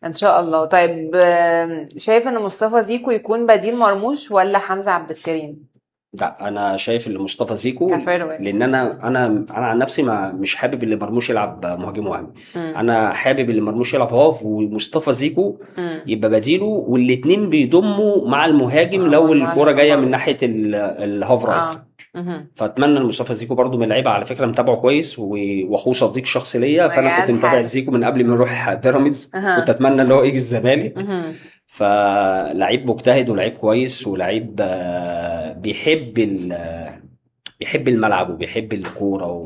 ان شاء الله. طيب، شايف ان مصطفى زيكو يكون بديل مرموش ولا حمزة عبد الكريم؟ لا، انا شايف ان مصطفى زيكو، ك forward. لان انا عن نفسي ما مش حابب اللي مرموش يلعب مهاجم وهمي. انا حابب اللي مرموش يلعب half ومصطفى زيكو يبقى بديله، والاتنين بيضموا مع المهاجم لو مع الكورة جاية من المهاجم. ناحية ال half right. فاتمنى ان مصطفى زيكو برضو من اللعيبة، على فكرة متابعه كويس، واخوه صديق شخصي ليا، فانا كنت بجد؟ متابع حلو. زيكو من قبل ما يروح بيراميدز. كنت اتمنى ان هو يجي الزمالك. فلعيب مجتهد ولعيب كويس ولعيب بيحب الملعب وبيحب الكورة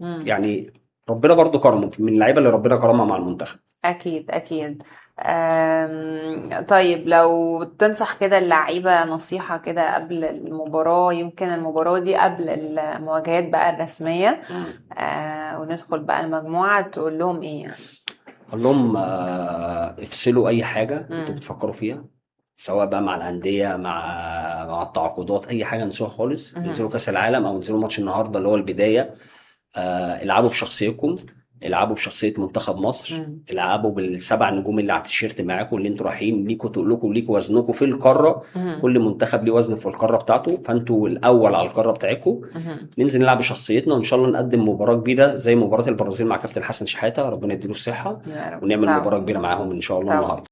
يعني ربنا برضو كرمه، من اللعيبة اللي ربنا كرمها مع المنتخب. اكيد اكيد. طيب لو تنصح كده اللعيبة نصيحة كده قبل المباراة، يمكن المباراة دي قبل المواجهات بقى الرسمية، وندخل بقى المجموعة، تقول لهم ايه يعني؟ قال لهم افصلوا اي حاجة انتوا بتفكروا فيها، سواء بقى مع الأندية، مع التعاقدات، أي حاجة انسوها خالص. انزلوا كأس العالم أو انزلوا ماتش النهاردة اللي هو البداية، العبوا بشخصيتكم، العبوا بشخصية منتخب مصر، العبوا بالسبع نجوم اللي على التيشيرت معاكم، اللي انتوا رايحين ليكوا تقلكم وليكوا وزنكم في القارة. كل منتخب ليه وزن في القارة بتاعته، فانتوا الأول على القارة بتاعتكم. ننزل نلعب بشخصيتنا، وإن شاء الله نقدم مباراة كبيرة زي مباراة البرازيل مع كابتن حسن شحاتة، ربنا يديله الصحة، يا رب. ونعمل مباراة كبيرة معاهم إن شاء الله النهاردة.